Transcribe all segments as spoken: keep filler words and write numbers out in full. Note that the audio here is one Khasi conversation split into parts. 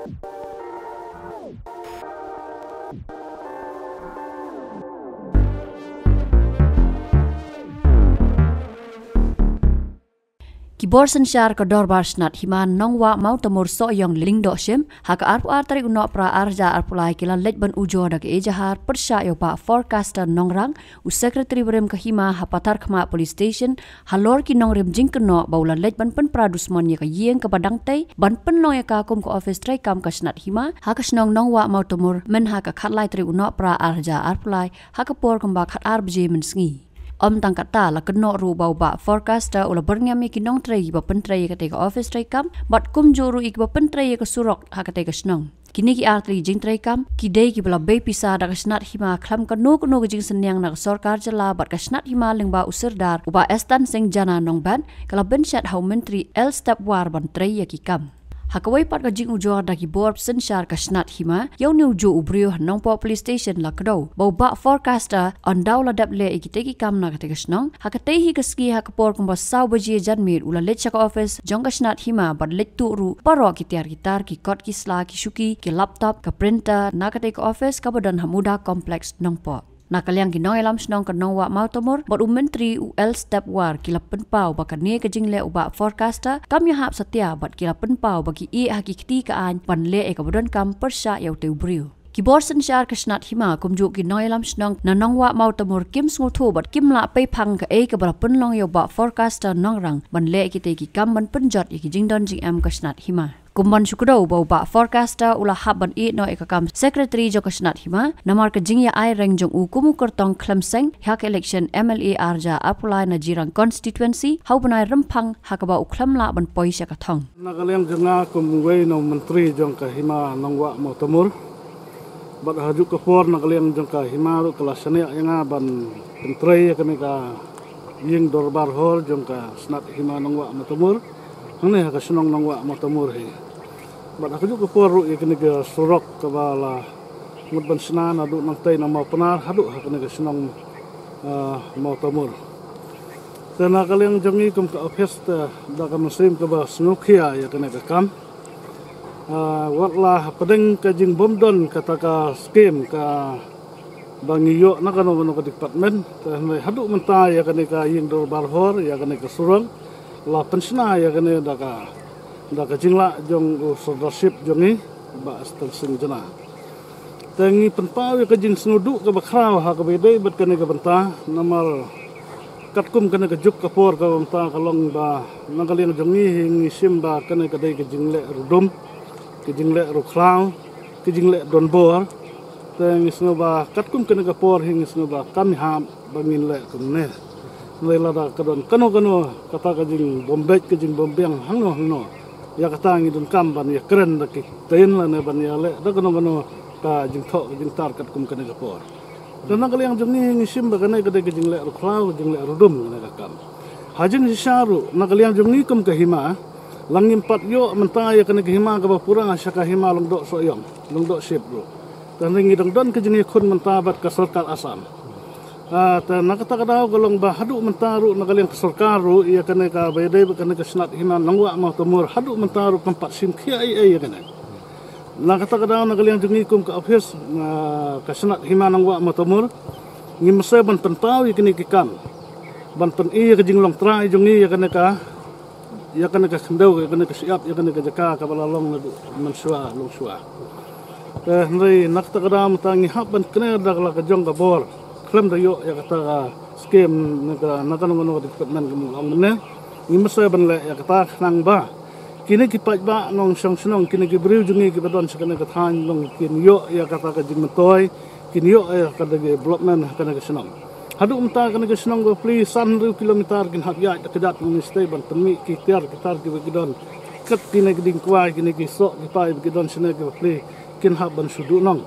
Ki bor synshar ka Dorbar Shnat Hima Nongwah Mawtamur Sohiong Lyngdoh Shim, ha ka arphew ar tarik u Nohprah ar hajar arphew lai ki la leit ban ujor da ka ejahar pyrshah ïa u Bah Forecaster Nongrang, u Secretary barim ka Hima ha Patharkhmah Police Station, halor ki nongrim jingkynnoh ba u la leit ban pynpra dusmon ïa ka ïing kaba dang tei ban pynlong ïa ka kum ka ophis treikam ka Shnat Hima ha ka shnong Nongwah Mawtamur, myn ha ka khatlai tarik u Nohprah ar hajar arphew lai ha ka por kumba khatar baje mynsngi. Ym tang katta, la kynnoh ruh ba u Bah Forecaster u la byrngem ïa ki nongtrei kiba pyntrei ïa katei ka ophis treikam bad kumjuh ruh ïa kiba pyntrei ïa ka surok ha katei ka shnong. Kine ki artylli ki jingtreikam ki dei kiba la bei pisa da ka Shnat Hima khlem kano kano ka jingsynñiang na ka sorkar jylla bad ka Shnat Hima lyngba u Sirdar u Bah Estan Singh Jana Nongbet ka la bynshet ha u Myntri L Stepwar ban trei ïa ki kam. Ha kawei pat ka jingujor da ki bor synshar ka Shnat Hima ïa une ujuh u briew ha Nongpoh Police Station, la kdew ba u Bah Forecaster ynda u la dep leh ïa kitei ki kam na katei ka shnong, ha katei hi ka sngi ha ka por kumba saw baje janmiet u la leit sha ka ophis jong ka Shnat Hima bad leit tuh ruh baroh ki tiar ki tar, ki kot ki sla, ki shuki, ki laptop, ka printer na katei ka ophis kaba don ha Muda Complex Nongpoh. Na ka liang ki nongïalam shnong ka Nongwah Mawtamur bad u Myntri u L Stepwar ki la pynpaw ba kane ka jingleh u Bah Forecaster kam ïahap satia bad ki la pynpaw ba ki ïeh ha ki kti ka aiñ ban leh ïa kaba donkam pyrshah ïa utei u briew. Ki bor synshar ka Shnat Hima kumjuh ki nongïalam shnong na Nongwah Mawtamur kim sngewthuh bad kim lah peiphang kaei kaba la pynlong ïa u Bah Forecaster Nongrang ban leh ïa kitei ki kam ban pynjot ïa ki jingdon jingem ka Shnat Hima. Kum ban shu kdew ba u Bah Forecaster u la hap ban ïeh noh ïa ka kam Secretary jong ka Shnat Hima namar ka jingïa-ai reng jong u kum u kyrtong khlem seng ha ka election M L A ar hajar arphew lai na Jirang Constituency ha u bnai Rymphang, ha kaba u khlem lah ban poi sha ka thong. Na ka liang jong nga kum uwei na u Myntri jong ka Hima Nongwah Mawtamur, bad ha kajuh ka por na ka liang jong ka Hima ruh ka la shaniah ïa nga ban pyntrei ïa kane ka ïing dorbar hor jong ka Shnat Hima Nongwah Mawtamur hangne ha ka shnong Nongwah Mawtamur hi. Bad ha kajuh ka por ruh ïa kane ka surok kaba la mut ban shna naduh nangtei na Mawpnar haduh ha kane ka shnong, ah, Mawtamur. Te na ka liang jong ngi kum ka ophis te da ka mynsiem kaba sngewkhia ïa kane ka kam. Ah, wat la hapdeng ka jingbymdon kata ka skim kaba ngi ïoh na kano kano ka department, te hynrei haduh mynta ïa kane ka ïing dorbar hor, ïa kane ka surok, la pynshna ïa kane da ka, da ka jinglah jong u Sirdarship jong ngi, Bah Estan Singh Jana. Te ngi pynpaw ïa ka jingsngewduh kaba khraw ha kaba ïadei bad kane ka bynta, namar katkum kane ka juk ka por kaba mynta ka long ba na ka liang jong ngi hi ngi shim ba kane ka dei ka jingleh rudum, ka jingleh rukhlaw, ka jingleh donbor. Te ngi sngew ba katkum kane ka por hi ngi sngew ba kam hap ba ngin leh kumne. Hynrei lada ka don kano kano kata ka jingbymbeit, ka jingbymbiang hangno hangno, ïa kata ngi donkam ban ïakren da ki ktien lane ban ïaleh da kano kano ka jingthoh ka jingtar katkum kane ka por. Te na ka liang jong ngi ngi shim ba kane ka dei ka jingleh rukhlaw, ka jingleh rudum kane ka kam. Ha jingshisha ruh na ka liang jong ngi kum ka Hima, la ngim pat ïoh mynta ïa kane ka Hima kaba pura sha ka Hima Lyngdoh Sohiong, Lyngdoh Ship ruh. Te ngi dang don ka jingïakhun mynta bad ka sorkar Assam. Ah, te na kata ka daw ka long ba haduh mynta ruh na ka liang ka sorkar ruh ïa kane kaba ïadei bad kane ka Shnat Hima Nongwah Mawtamur haduh mynta ruh kam pat shim khia ei ei ïa kane. Na kata ka daw na ka liang jong ngi kum ka ophis, ah, ka Shnat Hima Nongwah Mawtamur, ngi mynshwa ban pynpaw ïa kine ki kam, ban pyni ïa ka jinglong trai jong ngi ïa kane ka, ïa kane ka khyndew, ïa kane ka shyiap, ïa kane ka jaka kaba la long naduh mynshuwa longshuwa. Te hynrei na kata ka daw mynta ngi hap ban kner da la ka jong ka bor khlem da ïoh ïa kata ka skim na ka, na kano kano ka department kaba long mynne. Ngi mynshwa ban leh ïa kata khnang ba kine ki paidbah nongshong shnong, kine ki briew jong ngi kiba don sha kane ka thaiñ long kin ïoh ïa kata ka jingmyntoi, kin ïoh ïa kata ka development ha kane ka shnong. Haduh mynta kane ka shnong ba plie san hynriew kilometer kin hap ïaid da kjat mynstep ban pynmih ki tiar ki tar kiba ki don. Kat kine ki dieng kwai, kine ki soh ki pai ba ki don shane kiba plie kin hap ban shu duhnong.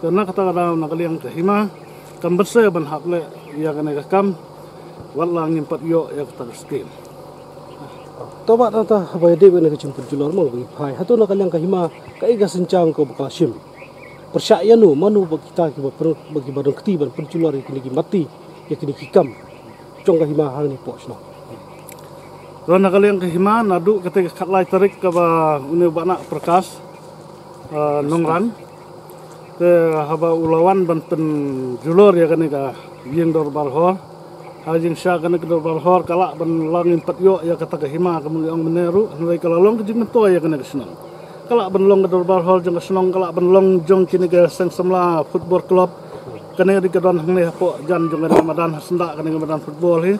Te na kata ka daw na ka liang ka Hima kam mynshwa ban hap leh ïa kane ka kam wat la ngim pat ïoh ïa kata ka skim. To Bah, nangta haba ïadei bad kane ka jingpynjulor mo ba ngi phai, hato na ka liang ka Hima kaei ka sienjam kaba ka shim? Pyrshah ïano, mano ba kita kiba pyn-, ba kiba don kti ban pynjulor ïa kine ki mati, ïa kine ki kam jong ka Hima hangne hapoh shnong? To na ka liang ka Hima naduh katei ka khatlai tarik kaba une u Bah Nah Prakash Nongran. Te haba u la wan ban pynjulor ïa kane ka ïing dorbar hor, ha jingshisha kane ka dorbar hor ka lah ban long ïing pat ïoh ïa kata ka hima, ka mung ong mynne ruh, hynrei ka la long ka jingmyntoi ïa kane ka shnong. Ka lah ban long ka dorbar hor jong ka shnong, ka lah ban long jong kine ka seng samla football club. Kane ruh ka don hangne hapoh jan jong kane ka madan, ha syndah kane ka madan football hi.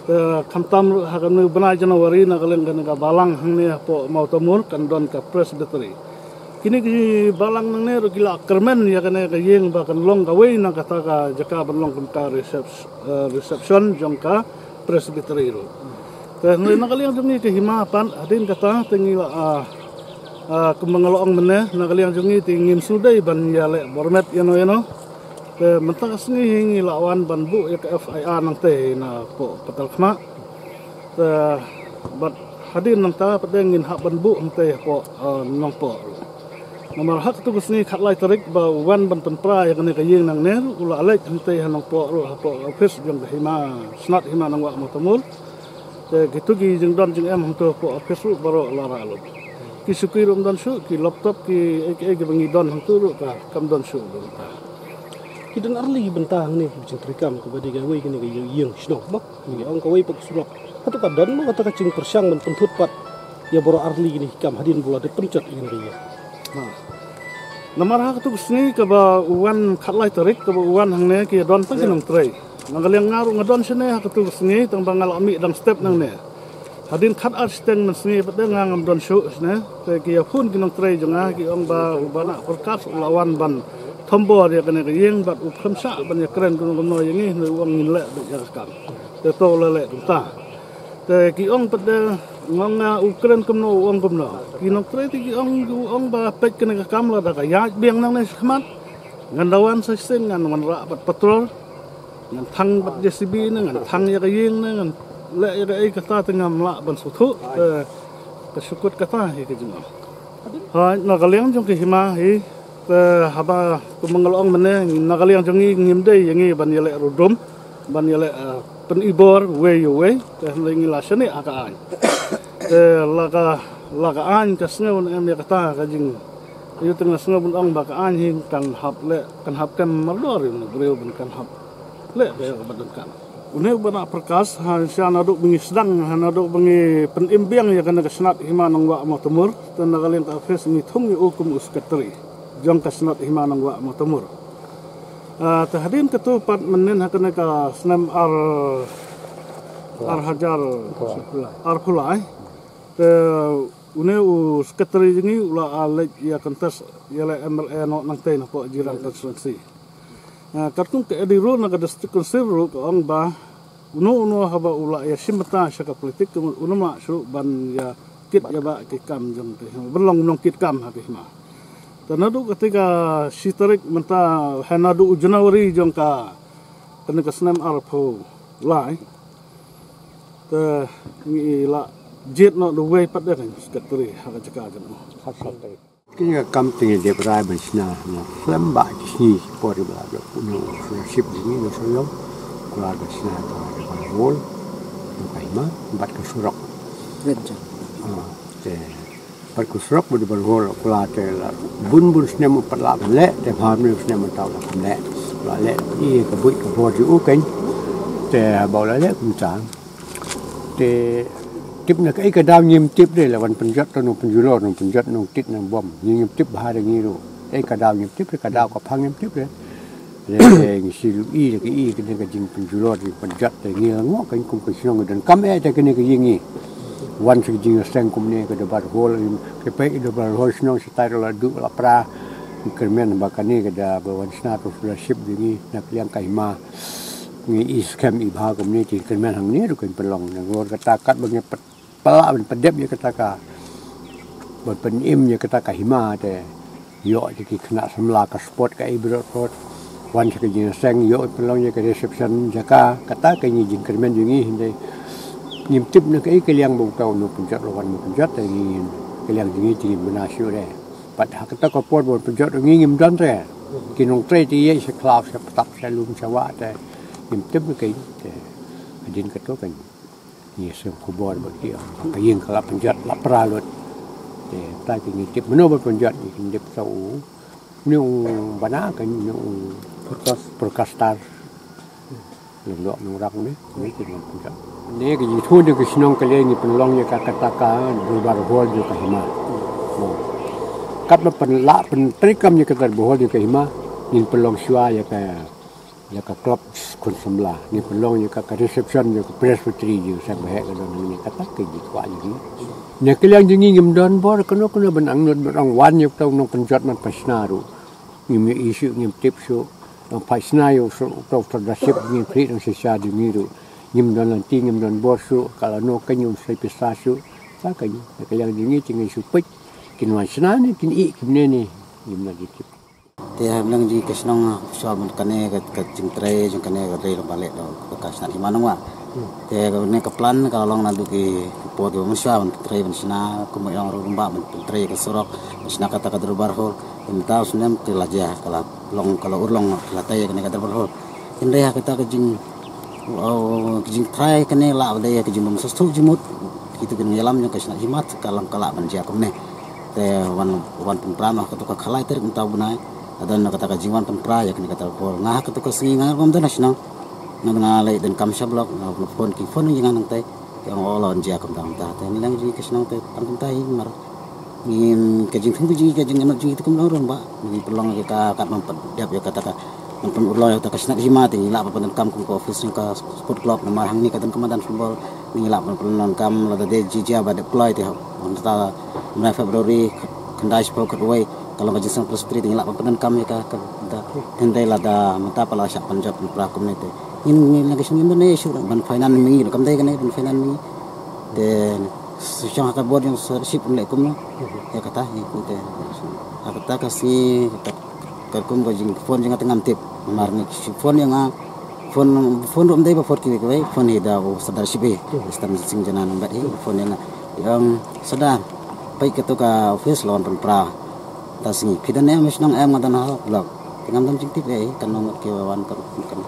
Te khamtam ruh ha kane u bnai January, na ka liang kane ka balang hangne hapoh Mawtamur kan don ka presbytery. Kine ki balang nangne ruh ki la kyrmen ïa kane ka ïing ba kan long kawei na kata ka jaka ban long kum ka recep-, eh, reception jong ka presbytery ruh. Te hynrei na ka liang jong ngi ka hima pat, hadien kata te ngi la, ah, ah, kumba nga la ong mynne, na ka liang jong ngi te ngim sngewdei ban ïaleh bor met ïano ïano. Te mynta ka sngi hi ngi la wan ban buh ïa ka F I R nangtei napoh Patalkhmah. Te bad hadien nangta pat de ngin hap ban buh hangtei hapoh, eh, Nongpoh ruh. Namar ha katu ka sngi khatlai tarik ba u wan ban pynpra ïa kane ka ïing nangne ruh u la leit hangtei ha Nongpoh ruh, hapoh office jong ka hima, Shnat Hima Nongwah Mawtamur. Te kitu ki jingdon jingem hangtu hapoh office ruh baroh la rah lut. Ki suki ruh ym don shuh, ki laptop, ki ei ki ei kiba ngi don hangtu ruh ka kam don shuh ruh ka. Ki don ar tylli ki bynta hangne ki jingtreikam kaba dei kawei kane ka ïing shnong mo. Ngi ong kawei pat ka surok. Hato ka don mo kata ka jingpyrshang ban pynthut pat ïa baroh ar tylli kine ki kam hadien ba la dep pynjot ïa kane ka ïing. Ha. Namar ha katu ka sngi kaba u wan khatlai tarik kaba u wan hangne ki don tang ki nongtrei. Na ka liang nga ruh nga don shane ha katu ka sngi tang ba nga la mih dang step nangne. Hadien khatar shiteng mynsngi pat de nga ngam don shuh shane. Te ki ïa phone ki nongtrei jong nga ki ong ba u Bah Nah Prakash u la wan ban thombor ïa kane ka ïing bad u khlem shah ban ïa kren kumno kumno ïa ngi, hynrei u ong ngin leh beit ïa ka kam. Te to u la leh kumta. Te ki ong pat de nga ong nga u kren kumno u ong kumno. Ki nongtrei te ki ong, u ong ba peit kane ka kam lada ka ïaid biang nangne shakhmat, ngan da wan sa shisien, ngan wanrah bad patrol. Ngan thang bad J C B ne, ngan thang ïa ka ïing ne, ngan leh ïa kaei kata te ngam lah ban sngewthuh. Te ka shu kut kata hi ka jingong. Hooid, na ka liang jong ka hima hi, te haba kumba nga la ong mynne, na ka liang jong ngi ngim dei ïa ngi ban ïaleh rudum, ban ïaleh, eh, pynibor uwei uwei, te hynrei ngi la shaniah ha ka aiñ. Te la ka, la ka aiñ ka sngew ne em ïa kata ka jing, ïa te nga sngew ban ong ba ka aiñ hi kan hap leh, kan hap kem mardor ïa une u briew ban kan hap leh ka ïa kaba donkam. Une u Bah Nah Prakash, ha sha naduh ba ngi sdang, ha naduh ba ngi pynim biang ïa kane ka Shnat Hima Nongwah Mawtamur, te na ka liang ka office ngi thung ïa u kum u secretary jong ka Shnat Hima Nongwah Mawtamur. Ah, te hadien katu pat mynnin ha kane ka snem ar, ar hajar arphew lai. Te une u secretary jong ngi u la, ah, leit ïa contest ïaleh M L A noh nangtei napoh Jirang constituency. Ah, katkum ka Eddie Rule na ka District Council ruh ka ong ba uno uno haba u la ïa shim bynta sha ka politik, uno mah shuh ban ïa kit ïa ba ki kam jong te, ban long nongkit kam ha ki hima. Te naduh kata ka shi tarik mynta, ha naduh u January jong ka, kane ka snem arphew lai. Te ngi la jied noh da uwei pat de ka secretary ha ka jaka jong u. Kine ka kam te ngi dep rai ban shna, na khlem ba ki sngi ki por ba la dep, u nong scholarship jong ngi u Sohiong, kular ban shna ka, ka road, ka hima bad ka surok. Ah, te bad ka surok bad ban road kular te la bun bun snem u pat lah ban leh, te bha ne u snem mynta u la kam leh. U la leh ïa ka buit ka bor jong u keiñ. Te ba u la leh kumta. Te tip na kaei ka daw ngim tip de, la wan pynjot, to nong pynjulor, nong pynjot, nong tit, nong bom. Ngim tip bha de ngi ruh. Kaei ka daw ngim tip de, ka daw ka pha ngim tip de. Le ngi shu ïohi de kaei kane ka jingpynjulor, jingpynjot de, ngi la ngoh keiñ kum ka shnong ka donkam eh te kane ka ïing ngi. Wan sha ka jingïaseng kumne ka da bar hol, ka peit da bar hol shnong shatai la duh la pra. Ngi kyrmen ba kane ka da ba wan shna ka scholarship jong ngi na ka liang ka hima. Ngi i skhem i bha kumne te kyrmen hangne ruh kan pynlong. Nangor kata kat ba ngi pynlah ban pyndep ïa kata ka, ban pynim ïa kata ka hima te ïoh ïa ki khynnah samla ka sport kaei baroh sort. Wan sha ka jingïaseng ïoh pynlong ïa ka reception jaka, kata ka ngi jingkyrmen jong ngi hynrei ngim tip na kaei ka liang ba uta u nongpynjot u la wan pynjot te ngi, ka liang jong ngi te ngin bna shuh re. Pat ha kata ka por ba pynjot ngi ngim don re. Ki nongtrei te ïa sha khlaw sha ptap sha lum sha wah te ngim tip na kaei te. Hadien kato kan ngi sngewkhubor ba ki ong ka ïing ka la pynjot la pra lut. Te ta ki ngi tip mano ba pynjot ngi kin dep sa u. Ni u bana ka ni u Prakash Prakash Star. Lem dok nong rak ni ni ki nong pynjot. Ni ki jingthun ki shnong ka le ngi pynlong ïa ka kata ka Durbar Hall ïa ka hima. Kat ba pynlah pyntrei kam ïa ka Durbar Hall ïa ka hima. Ngin pynlong shwa ïa ka ïa ka club khun samla. Ngi pynlong ïa ka, ka reception ïa ka presbytery ïa sa ba heh ka don ngi kata ka ji kwah ïa ngi. Ne ka liang jong ngi ngim don bor kano kano ban angnud ban ong wan ïa ka nong pynjot man pashna ruh. Ngim ïa issue ngim tip shuh. Nong pashna ïa u shu u tau tau da sip ngim phi nong shisha jong ngi ruh. Ngim don lanti ngim don bor shuh ka lano ka ngi um sai pisa shuh. Sa ka ngi ne ka liang jong ngi ti ngi shu pik. Kin wan shna ne kin i kim ne ne ngim na ji tip. Te ha mleng ji ka shnong shuwa ban kane ka ka jingtrei jong kane ka dei long ba leh do ka ka shnat hima nong wa. Te ka ne ka plan ka long na du ki por ki ban shuwa ban trei ban shna kum ba ong ruh ba ban trei ka surok ban shna kata ka Durbar Hall. Te mynta u snem ki la jia ka la long ka la urlong ka la tei kane ka Durbar Hall. Hynrei ha kata ka jing Wow, ka jingtrai kane lah ba dei ka jingbym sngewthuh jingmut. Kitu kin ïalam jong ka shnat jimat ka lang ka lah ban jia kumne. Te wan wan pynpra noh katu ka khalai tarik mynta u bnai. Adon na kata ka jingwan pynpra ïa kane kata ka por. Nga ha katu ka sngi nga ngam don ha shnong. Nga nga leit donkam sha block nga phone ki phone ïa nga nangtai. Ki ong o la wan jia kumta kumta. Te ngi leng jong ngi ka shnong te tang kumta hi mar. Ngin ka jingthung ka jing ka jingïamat jong ngi te kum long ruh ba ngi pynlong ïa ka kat ban pyn dep ïa kata ka ban pynurlong ïa kata ka shnat hima te ngi lah ban pyndonkam kum ka office jong ka sport club namar hangne ka don ka madan football ngi lah ban pyndonkam lada dei jia jia ba dep kloi te haba mynta mynta February khyndai shiphew khatwei ka long ka jingïaseng presbytery te ngi lah ban pyndonkam ïa ka ka hynrei lada mynta pat la shah pynjot pynpra kumne te ngin ngin la ka shnong ngin don ïa shu ban finance ma ngi kam dei kane ban finance ma ngi. Te shu shong ha ka bor jong sordaship leh kumno. Ïa kata hi ku te ha kata ka sngi ka kum ka jingphone jong nga te ngam tip. Namar ngi shu phone ïa nga phone phone ruh ym dei ba phone kiwei kiwei phone hi da u sordaship hi. Sordar Singh Jana Nongbet hi phone ïa nga. Ïa nga sordar peit katu ka office la wan pynpra. Ta sngi phi don em shnong em nga don ha block. Te ngam don jingtip ïa hi kan nongbet ki wan kan kan.